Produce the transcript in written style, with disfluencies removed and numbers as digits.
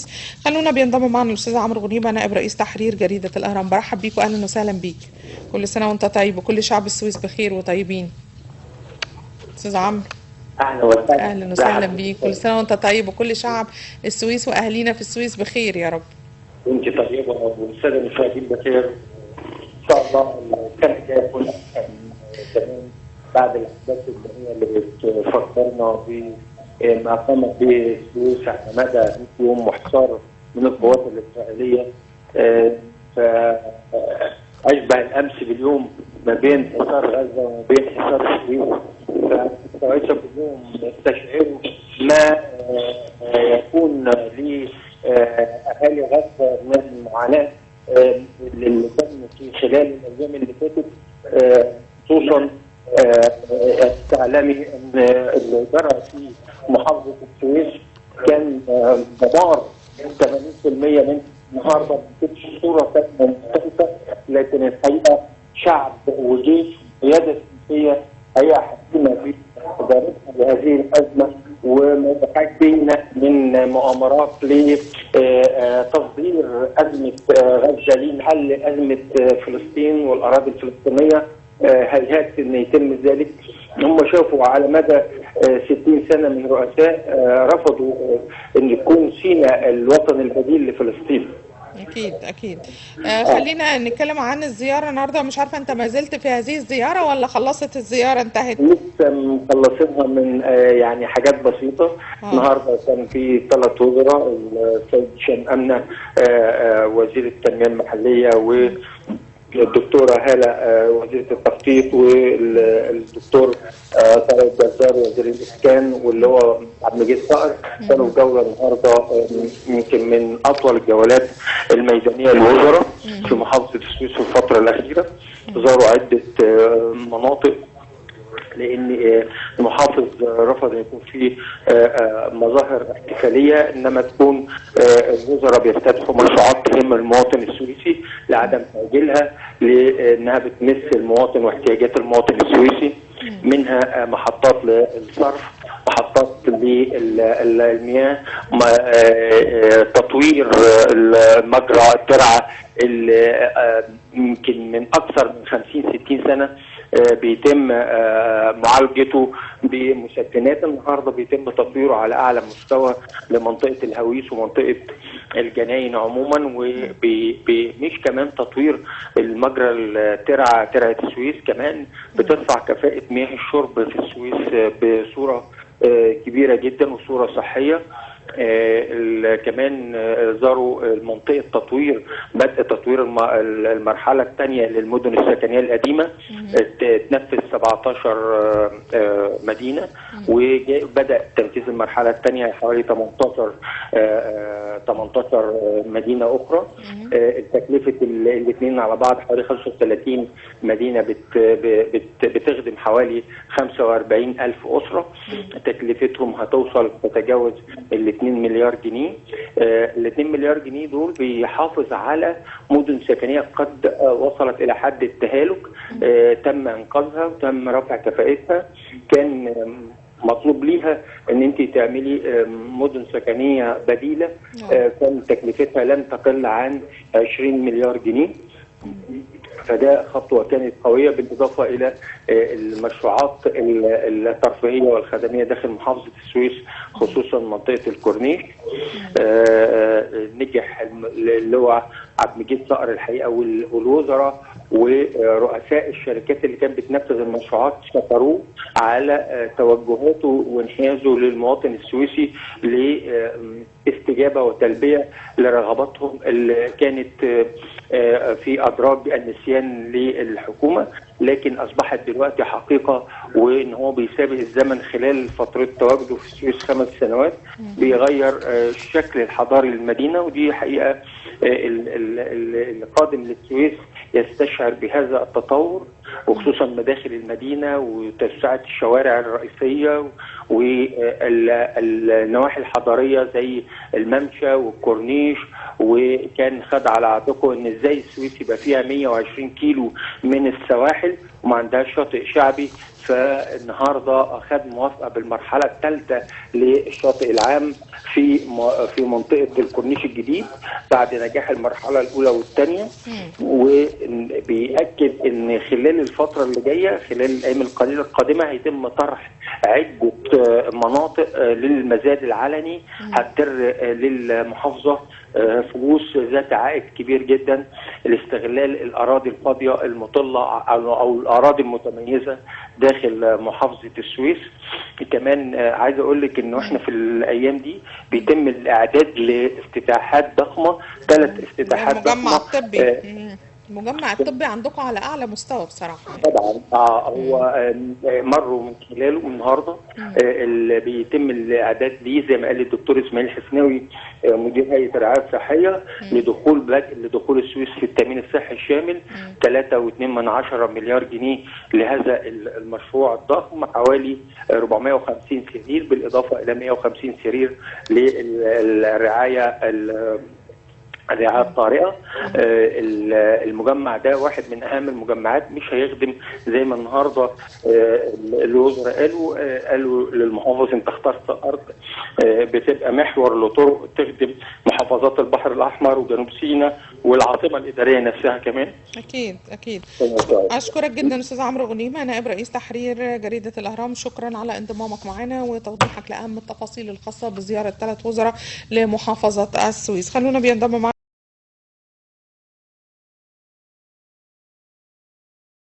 السويس. خلونا بينضم معنا الاستاذ عمرو غنيمة نائب رئيس تحرير جريدة الاهرام. برحب بيك واهلا وسهلا بيك. كل سنة وانت طيب وكل شعب السويس بخير وطيبين. استاذ عمرو اهلا وسهلا. اهلا وسهلا بيك، كل سنة وانت طيب وكل شعب السويس واهالينا في السويس بخير يا رب. وانت طيبة والسادة المشاهدين بخير. ان شاء الله السنة الجاية تكون احسن كمان بعد الاحداث الدنيا اللي بتفكرنا بما قامت به السويس على مدى 100 يوم وحصار من القوات الاسرائيلية. فاشبه الامس باليوم ما بين حصار غزة وما بين حصار السويس. فالسويس كلهم يستشعروا ما يكون لاهالي غزة من معاناة اللي تم في خلال الايام اللي فاتت، خصوصا تعلمي ان اللي جرى في محافظة السويس كان دمار 80% من النهارده. ما كانتش صوره كانت مختلفة، لكن الحقيقة شعب وجيش وقيادة سياسية هي حكيمة في ادارتها لهذه الازمة وما بينا من مؤامرات لتصدير ازمة غزة لحل ازمة فلسطين والاراضي الفلسطينية. هيهات ان يتم ذلك. هم شافوا على مدى 60 سنة من رؤساء رفضوا ان يكون سيناء الوطن البديل لفلسطين. اكيد اكيد. خلينا نتكلم عن الزيارة النهارده. مش عارفه انت ما زلت في هذه الزيارة ولا خلصت الزيارة انتهت؟ لسه مخلصينها من يعني حاجات بسيطة. النهارده كان في 3 وزراء، السيد هشام امنه وزير التنمية المحلية، والدكتورة هاله وزيره التخطيط، والدكتور طارق جزار وزير الاسكان، واللي هو عبد المجيد صقر. كانوا في جولة النهارده يمكن من اطول الجولات الميدانية للوزراء في محافظة السويس في الفترة الاخيرة. زاروا عده مناطق لان المحافظ رفض ان يكون في مظاهر احتفالية، انما تكون الوزراء بيفتتحوا مشروعات تهم المواطن السويسي لعدم تاجيلها لانها بتمس المواطن واحتياجات المواطن السويسي، منها محطات للصرف، محطات للمياه، تطوير المجرى الترعه اللي يمكن من اكثر من 50-60 سنة بيتم معالجته بمسكنات. النهارده بيتم تطويره على اعلى مستوى لمنطقه الهويس ومنطقة الجناين عموما، ومش كمان تطوير المجرى الترعه ترعه السويس كمان بترفع كفاءة مياه الشرب في السويس بصورة كبيرة جدا وصوره صحية. كمان زاروا منطقة تطوير، بدء تطوير المرحلة الثانية للمدن السكنية القديمة، تنفذ 17 مدينة، وبدا تنفيذ المرحلة الثانية حوالي 18 مدينة اخرى. تكلفة الاثنين على بعض حوالي 35 مدينة بتخدم حوالي 45 ألف اسره. تكلفتهم هتوصل تتجاوز ال 2 مليار جنيه. ال 2 مليار جنيه دول بيحافظ على مدن سكنية قد وصلت الى حد التهالك، تم انقاذها وتم رفع كفاءتها. كان مطلوب ليها ان انت تعملي مدن سكنية بديله، كان تكلفتها لن تقل عن 20 مليار جنيه. فده خطوة كانت قوية، بالاضافة الى المشروعات الترفيهية والخدميه داخل محافظة السويس، خصوصا منطقة الكورنيش. نجح اللي هو عبد المجيد صقر الحقيقة والوزراء ورؤساء الشركات اللي كانت بتنفذ المشروعات شكروه على توجهاته وانحيازه للمواطن السويسي لاستجابه وتلبية لرغباتهم اللي كانت في ادراج النسيان للحكومة، لكن اصبحت دلوقتي حقيقة، وان هو بيسابق الزمن خلال فترة تواجده في السويس 5 سنوات بيغير الشكل الحضاري للمدينة. ودي حقيقة القادم للسويس يستشعر بهذا التطور، وخصوصا مداخل المدينة وتوسعه الشوارع الرئيسية والنواحي الحضارية زي الممشى والكورنيش. وكان خد على عاتقه ان ازاي السويس يبقى فيها 120 كيلو من السواحل، وما عندهاش شاطئ شعبي. فالنهارده خد موافقة بالمرحلة الثالثة للشاطئ العام في منطقة الكورنيش الجديد بعد نجاح المرحلة الاولى والثانية، وبيأكد ان خلال الفترة اللي جاية خلال الايام القليلة القادمة هيتم طرح عده مناطق للمزاد العلني هتدر للمحافظة فلوس ذات عائد كبير جدا لاستغلال الاراضي الفاضيه المطله او الاراضي المتميزة داخل محافظة السويس. كمان عايز اقول لك انه احنا في الايام دي بيتم الاعداد لافتتاحات ضخمة، 3 افتتاحات ضخمة. المجمع الطبي، المجمع الطبي عندكم على اعلى مستوى بصراحة. طبعا هو مروا من خلاله النهارده اللي بيتم الاعداد ليه زي ما قال الدكتور اسماعيل حسناوي مدير هيئة الرعاية الصحية لدخول السويس في التامين الصحي الشامل 3.2 مليار جنيه لهذا المشروع الضخم، حوالي 450 سرير بالاضافة الى 150 سرير للرعاية الرعاية الطارئة. المجمع ده واحد من اهم المجمعات، مش هيخدم زي ما النهارده الوزراء قالوا للمحافظ انت اخترت ارض بتبقى محور لطرق تخدم محافظات البحر الاحمر وجنوب سيناء والعاصمه الادارية نفسها كمان. اكيد اكيد. اشكرك جدا استاذ عمرو غنيمة نائب رئيس تحرير جريدة الاهرام، شكرا على انضمامك معنا وتوضيحك لاهم التفاصيل الخاصة بزيارة 3 وزراء لمحافظه السويس. خلونا بينضم معنا